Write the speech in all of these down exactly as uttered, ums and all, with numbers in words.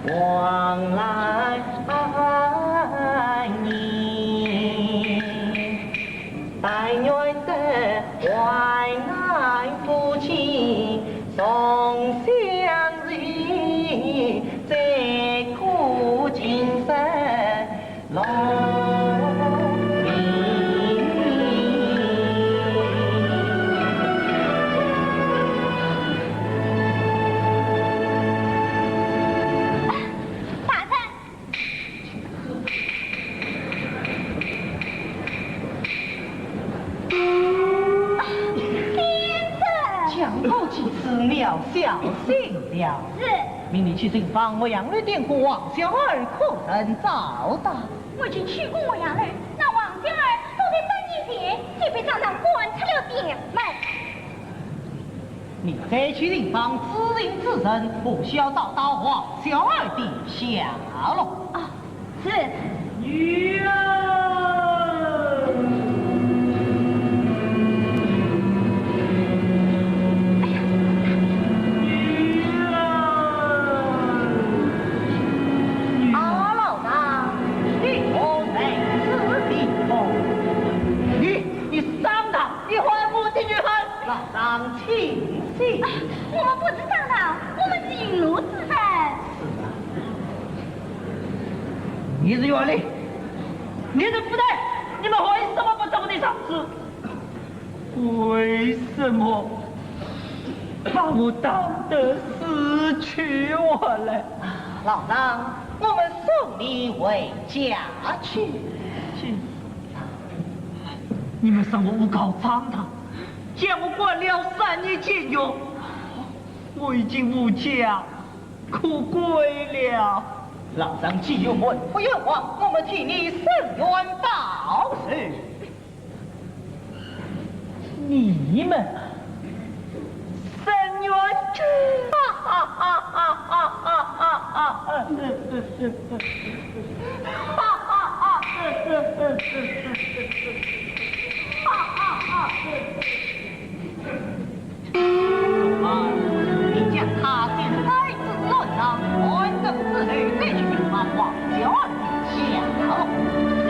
往来你，但愿得患难夫妻重相聚，再过今生。 大人。啊，先生。讲过几次，你要小心了。是。明日去寻访岳阳楼店家王小二，可曾找到？ 我已经去过岳阳楼，那王小二早在三年前就被张堂赶出了店门。你再去寻访知情之人，不需要遭到王小二的下落。啊，是。女儿。 啊，老大，你我在此地方。你，你是张堂，你还我的女儿。老张，请起。啊，我们不是张堂，我们是云罗之人。是啊。你是岳林，你是夫人，你们为什么不找我的上司？ 为什么把我当得死去活来？老张，我们送你回家去。去？你们让我诬告张堂，将我关了三年监狱，我已经无家可归了。老张，既有满腹冤枉，我们替你伸冤报仇。 你们伸冤去！哈哈哈哈哈哈！你将他先带至洛阳，安顿之后再去寻访王小二的下落。是。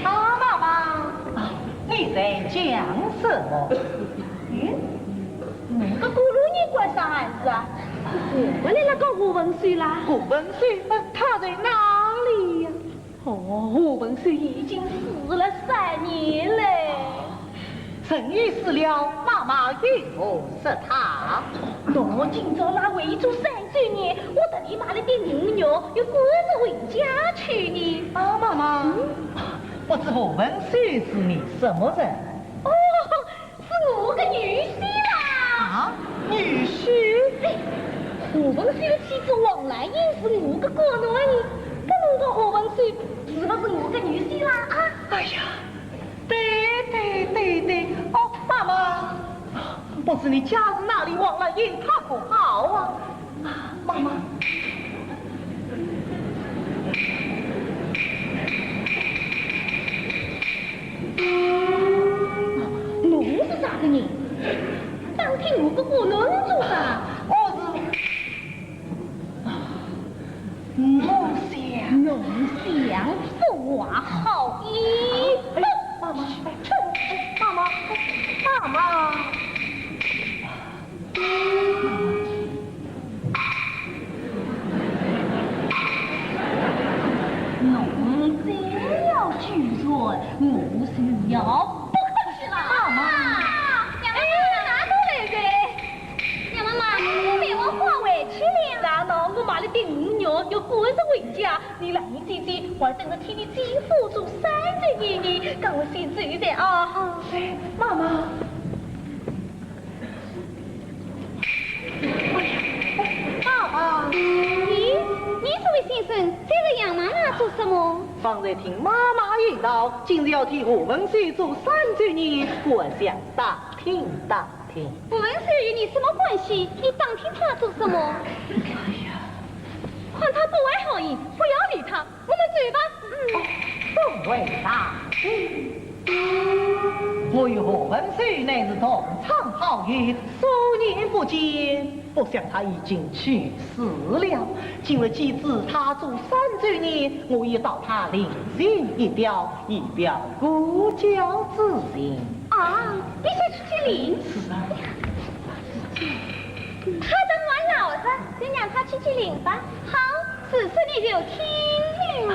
啊，妈妈，你在讲什么？嗯，我个过路人关啥事啊？我们来了个何文秀啦。何文秀？呃，他在哪里呀？ 哦，何文秀已经死了三年嘞。人已死了，妈妈因何说他？喏，今朝拉为做三周年，我特地买了点牛肉，要赶着回家去呢。啊，妈妈，不知何文秀是你什么人？哦， 是我个女婿啦。啊，女婿？哎，何文秀的妻子王兰英是我个干囡儿，搿侬讲何文秀是勿是我个女婿啦？啊？哎呀，对对对对，哦，妈妈，不知你家住哪里，王兰英她可好啊？ 妈妈，侬是啥个人？打听我个干囡儿做啥？我是，我想。侬想说话好一点。哎，妈妈，哎，妈妈，妈妈。 侬再要拒绝，我就要不客气了。妈妈。哎，哪能来着？娘妈妈，我买完花回去了。那喏，我买了点牛肉，要赶着回家。你来，你姐姐，我等着替你姐夫做三周年呢，讲我先走一下啊。哎，妈妈。 爸爸。咦，你这位先生，在这杨妈妈做什么？方才听妈妈言道，今日要替何文秀做三周年，我想打听打听。何文秀与你什么关系？你打听他做什么？哎呀，看他不怀好意，不要理他。 我们走吧。嗯。哦，不会吧？我与何文秀乃是同窗好友，数年不见，不想他已经去世了。今日既知他做三周年，我也到他灵柩一吊，以表故交之情。啊，你想去接灵？是啊。他人还老着，就让他去接灵吧。好。 此事你就听了。